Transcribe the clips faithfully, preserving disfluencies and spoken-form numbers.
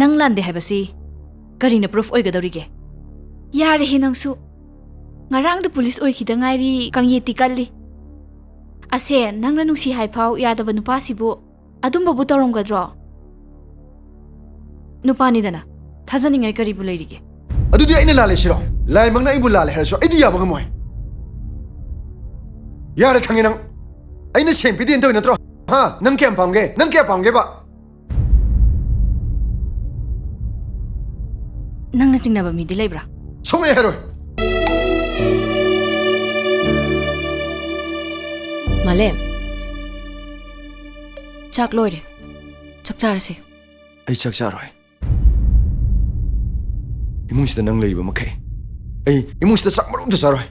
ꯅꯪ ꯂꯥꯟꯗꯦ ꯍꯥꯏꯕꯁꯤ ꯀꯔꯤꯅ ꯄ꯭ꯔꯨꯐ ꯑꯣꯏꯒꯗꯧꯔꯤꯒꯦ? ꯌꯥꯔꯦꯍꯦ ꯅꯪꯁꯨ꯫ ꯉꯔꯥꯡꯗ ꯄꯨꯂꯤꯁ ꯑꯣꯏꯈꯤꯗ ꯉꯥꯏꯔꯤ, ꯀꯪꯌꯦꯠꯇꯤ ꯀꯜꯂꯤ꯫ ꯑꯁꯦ, ꯅꯪꯅ ꯅꯨꯡꯁꯤ ꯍꯥꯏꯐꯥꯎ ꯌꯥꯗꯕ ꯅꯨꯄꯥꯁꯤꯕꯨ ꯑꯗꯨꯝꯕꯕꯨ ꯇꯧꯔꯝꯒꯗ꯭ꯔꯣ? ꯅꯨꯄꯥꯅꯤꯗꯅ, ꯊꯥꯖꯅꯤꯡꯉꯥꯏ ꯀꯔꯤꯕꯨ ꯂꯩꯔꯤꯒꯦ? ꯑꯗꯨꯗꯤ ꯑꯩꯅ ꯂꯥꯜꯂꯦ ꯁꯤꯔꯣ? ꯂꯥꯏꯃꯛꯅ ꯑꯩꯕꯨ ꯂꯥꯜꯂꯦ ꯍꯥꯏꯔꯁꯨ ꯑꯩꯗꯤ ꯌꯥꯕ ꯉꯝꯃꯣꯏ꯫ ꯌꯥꯔꯦ, ꯈꯪꯉꯦ ꯅꯪ꯫ ꯑꯩꯅ ꯁꯦꯟ ꯄꯤꯗꯦꯅ ꯇꯧꯔꯤ ꯅꯠꯇ꯭ꯔꯣ? ꯍꯥ? ꯅꯪ ꯀꯌꯥꯝ ꯄꯥꯝꯒꯦ? ꯅꯪ ꯀꯌꯥ ꯄꯥꯝꯒꯦꯕ? ꯅꯪꯅ ꯆꯤꯡꯅꯕ ꯃꯤꯗꯤ ꯂꯩꯕ꯭ꯔꯥ? ꯁꯨꯡꯂꯩ ꯍꯥꯏꯔꯣꯏ꯫ ꯃꯥꯂꯦꯝ, ꯆꯥꯛ ꯂꯣꯏꯔꯦ꯫ ꯆꯥꯛ ꯆꯥꯔꯁꯦ꯫ ꯑꯩ ꯆꯥꯛ ꯆꯥꯔꯣꯏ꯫ ꯏꯃꯨꯡꯁꯤꯗ ꯅꯪ ꯂꯩꯔꯤꯕ ꯃꯈꯩ ꯑꯩ ꯏꯃꯨꯡꯁꯤꯗ ꯆꯥꯛ ꯃꯔꯨ ꯑꯝꯇ ꯆꯥꯔꯣꯏ꯫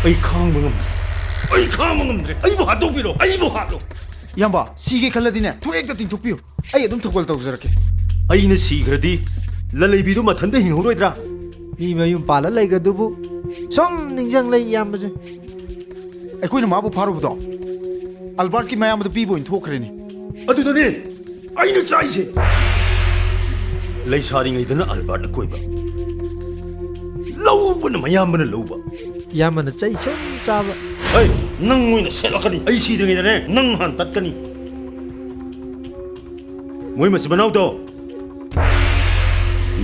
ꯑꯩ ꯈꯥꯡꯕ ꯉꯝꯗ꯭ꯔꯦ꯫ ꯑꯩ ꯈꯥꯡꯕ ꯉꯝꯗ꯭ꯔꯦ꯫ ꯑꯩꯕꯨ ꯍꯥꯠꯇꯣꯛꯄꯤꯔꯣ꯫ ꯑꯩꯕꯨ ꯍꯥꯠꯂꯣ꯫ ꯏꯌꯥꯝꯕ, ꯁꯤꯒꯦ ꯈꯜꯂꯗꯤꯅꯦ, ꯊꯣꯛ ꯍꯦꯛꯇ ꯇꯤꯡꯊꯣꯛꯄꯤꯌꯨ꯫ ꯑꯩ ꯑꯗꯨꯝ ꯊꯧꯒꯜ ꯇꯧꯖꯔꯛꯀꯦ꯫ ꯑꯩꯅ ꯁꯤꯈ꯭ꯔꯗꯤ ꯂꯂꯩꯕꯤꯗꯨ ꯃꯊꯟꯇ ꯍꯤꯡꯍꯧꯔꯣꯏꯗ꯭ꯔꯥ? ꯃꯤ ꯃꯌꯨꯝ ꯄꯥꯜꯂ ꯂꯩꯈ꯭ꯔꯗꯨꯕꯨ ꯁꯨꯝ ꯅꯤꯡꯁꯤꯡ ꯂꯩ, ꯏꯌꯥꯝꯕꯁꯦ꯫ ꯑꯩꯈꯣꯏꯅ ꯃꯥꯕꯨ ꯐꯥꯔꯨꯕꯗꯣ ꯑꯜꯕꯥꯔꯠꯀꯤ ꯃꯌꯥꯝꯕꯗ ꯄꯤꯕ ꯑꯣꯏꯅ ꯊꯣꯛꯈ꯭ꯔꯦꯅꯦ꯫ ꯑꯗꯨꯗꯅꯦ ꯑꯩꯅ ꯆꯥꯛꯏꯁꯦ꯫ ꯂꯩꯁꯥꯔꯤꯉꯩꯗꯅ ꯑꯜꯕꯥꯔꯠꯅ ꯀꯣꯏꯕ, ꯂꯧꯕꯅ ꯃꯌꯥꯝꯕꯅ ꯂꯧꯕ꯫ ꯏꯌꯥꯝꯕꯅ ꯆꯩ ꯁꯨꯝ ꯆꯥꯕ꯫ ꯍꯩ, ꯅꯪ ꯑꯣꯏꯅ ꯁꯦꯠꯂꯛꯀꯅꯤ꯫ ꯑꯩ ꯁꯤꯗ꯭ꯔꯤꯉꯩꯗꯅꯦ ꯅꯪ ꯍꯥꯟꯅ ꯇꯠꯀꯅꯤ꯫ ꯃꯣꯏ ꯃꯆꯤꯟ ꯃꯅꯥꯎꯗꯣ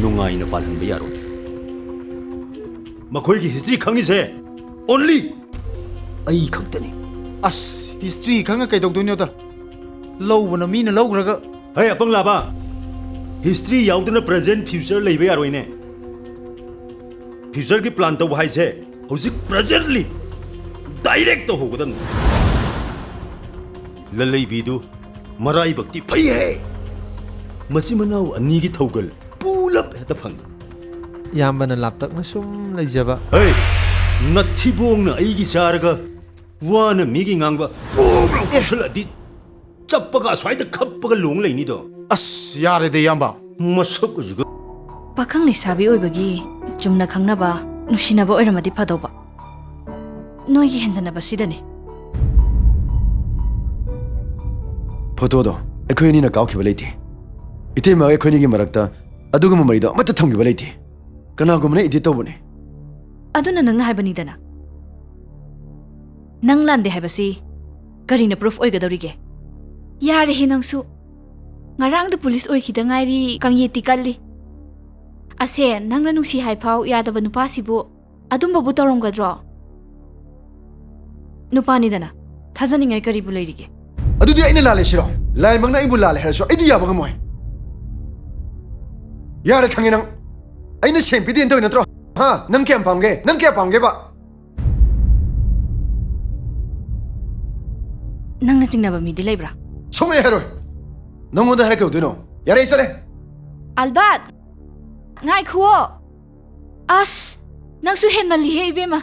ꯅꯨꯡꯉꯥꯏꯅ ꯄꯥꯜꯍꯟꯕ ꯌꯥꯔꯣꯏ꯫ ꯃꯈꯣꯏꯒꯤ ꯍꯤꯁꯇ꯭ꯔꯤ ꯈꯪꯉꯤꯁꯦ ꯑꯣꯟꯂꯤ ꯑꯩ ꯈꯛꯇꯅꯤ꯫ ꯑꯁ, ꯍꯤꯁꯇ꯭ꯔꯤ ꯈꯪꯉ ꯀꯩꯗꯧꯗꯣꯏꯅꯣꯗ? ꯂꯧꯕꯅ ꯃꯤꯅ ꯂꯧꯈ꯭ꯔꯒ꯫ ꯍꯦ, ꯑꯄꯪ ꯂꯥꯕ, ꯍꯤꯁꯇ꯭ꯔꯤ ꯌꯥꯎꯗꯅ ꯄ꯭ꯔꯖꯦꯟ ꯐ꯭ꯌꯨꯆꯔ ꯂꯩꯕ ꯌꯥꯔꯣꯏꯅꯦ꯫ ꯐ꯭ꯌꯨꯆꯔꯒꯤ ꯄ꯭ꯂꯥꯟ ꯇꯧꯕ ꯍꯥꯏꯁꯦ ꯍꯧꯖꯤꯛ ꯄ꯭ꯔꯖꯦꯟꯠꯂꯤ ꯗꯥꯏꯔꯦꯛ ꯇꯧꯍꯧꯒꯗꯕꯅꯤ꯫ ꯂꯂꯩꯕꯤꯗꯨ ꯃꯔꯥꯏꯕꯛꯇꯤ ꯐꯩꯍꯦ꯫ ꯃꯆꯤꯟ ꯃꯅꯥꯎ ꯑꯅꯤꯒꯤ ꯊꯧꯒꯜ ꯄꯨꯂꯞ ꯍꯦꯛꯇ ꯐꯪꯉꯤ꯫ ꯏꯌꯥꯝꯕꯅ ꯂꯥꯞꯇꯛꯅ ꯁꯨꯝ ꯂꯩꯖꯕ꯫ ꯍꯩ, ꯅꯊꯤꯕꯣꯡꯅ ꯑꯩꯒꯤ ꯆꯥꯔꯒ ꯋꯥꯅ ꯃꯤꯒꯤ ꯉꯥꯡꯕ ꯄꯨꯡꯂꯥꯎ ꯄꯨꯁꯜꯂꯗꯤ ꯆꯞꯄꯒ ꯑꯁ꯭ꯋꯥꯏꯗ ꯈꯞꯄꯒ ꯂꯣꯡ ꯂꯩꯅꯤꯗꯣ꯫ ꯑꯁ, ꯌꯥꯔꯦꯗ, ꯏꯌꯥꯝꯕ꯫ ꯃꯁꯛ ꯑꯁꯤꯒ꯫ ꯄꯥꯈꯪ ꯂꯩꯁꯥꯕꯤ ꯑꯣꯏꯕꯒꯤ ꯆꯨꯝꯅ ꯈꯪꯅꯕ, ꯅꯨꯡꯁꯤꯅꯕ ꯑꯣꯏꯔꯝꯃꯗꯤ ꯐꯗꯧꯕ꯫ ꯅꯣꯏꯒꯤ ꯍꯦꯟꯖꯟꯅꯕ ꯁꯤꯗꯅꯤ꯫ ꯐꯣꯇꯣꯗꯣ ꯑꯩꯈꯣꯏ ꯑꯅꯤꯅ ꯀꯥꯞꯈꯤꯕ ꯂꯩꯇꯦ꯫ ꯏꯇꯩꯃꯒ ꯑꯩꯈꯣꯏ ꯑꯅꯤꯒꯤ ꯃꯔꯛꯇ ꯑꯗꯨꯒꯨꯝꯕ ꯃꯔꯤꯗꯣ ꯑꯃꯠꯇ ꯊꯝꯈꯤꯕ ꯂꯩꯇꯦ꯫ ꯀꯅꯥꯒꯨꯝꯕꯅ ꯏꯗꯤꯠ ꯇꯧꯕꯅꯦ꯫ ꯑꯗꯨꯅ ꯅꯪꯅ ꯍꯥꯏꯕꯅꯤꯗꯅ꯫ ꯅꯪ ꯂꯥꯟꯗꯦ ꯍꯥꯏꯕꯁꯤ ꯀꯔꯤꯅ ꯄ꯭ꯔꯨꯐ ꯑꯣꯏꯒꯗꯧꯔꯤꯒꯦ? ꯌꯥꯔꯦꯍꯦ ꯅꯪꯁꯨ꯫ ꯉꯔꯥꯡꯗ ꯄꯨꯂꯤꯁ ꯑꯣꯏꯈꯤꯗ ꯉꯥꯏꯔꯤ, ꯀꯪꯌꯦꯠꯇꯤ ꯀꯜꯂꯤ꯫ ꯑꯁꯦ, ꯅꯪꯅ ꯅꯨꯡꯁꯤ ꯍꯥꯏꯐꯥꯎ ꯌꯥꯗꯕ ꯅꯨꯄꯥꯁꯤꯕꯨ ꯑꯗꯨꯝꯕꯕꯨ ꯇꯧꯔꯝꯒꯗ꯭ꯔꯣ? ꯅꯨꯄꯥꯅꯤꯗꯅ, ꯊꯥꯖꯅꯤꯡꯉꯥꯏ ꯀꯔꯤꯕꯨ ꯂꯩꯔꯤꯒꯦ? ꯑꯗꯨꯗꯤ ꯑꯩꯅ ꯂꯥꯜꯂꯦ ꯁꯤꯔꯣ? ꯂꯥꯏꯃꯛꯅ ꯑꯩꯕꯨ ꯂꯥꯜꯂꯦ ꯍꯥꯏꯔꯁꯨ ꯑꯩꯗꯤ ꯌꯥꯕ ꯉꯝꯃꯣꯏ꯫ ꯌꯥꯔꯦ, ꯈꯪꯉꯦ ꯅꯪ꯫ ꯑꯩꯅ ꯁꯦꯟ ꯄꯤꯗꯦꯅ ꯇꯧꯔꯤ ꯅꯠꯇ꯭ꯔꯣ? ꯍꯥ? ꯅꯪ ꯀꯌꯥꯝ ꯄꯥꯝꯒꯦ? ꯅꯪ ꯀꯌꯥ ꯄꯥꯝꯒꯦꯕ? ꯅꯪꯅ ꯆꯤꯡꯅꯕ ꯃꯤꯗꯤ ꯂꯩꯕ꯭ꯔꯥ? ꯁꯨꯡꯂꯩ ꯍꯥꯏꯔꯣꯏ꯫ ꯅꯪꯉꯣꯟꯗ ꯍꯥꯏꯔ ꯀꯩꯗꯧꯗꯣꯏꯅꯣ? ꯌꯥꯔꯦ, ꯑꯩ ꯆꯠꯂꯦ꯫ ꯑꯜꯕꯥꯔꯠ! ꯉꯥꯏꯈꯨꯑꯣ! ꯑꯁ! ꯅꯪꯁꯨ ꯍꯦꯟꯃꯜꯂꯤꯍꯦ, ꯏꯕꯦꯝꯃ꯫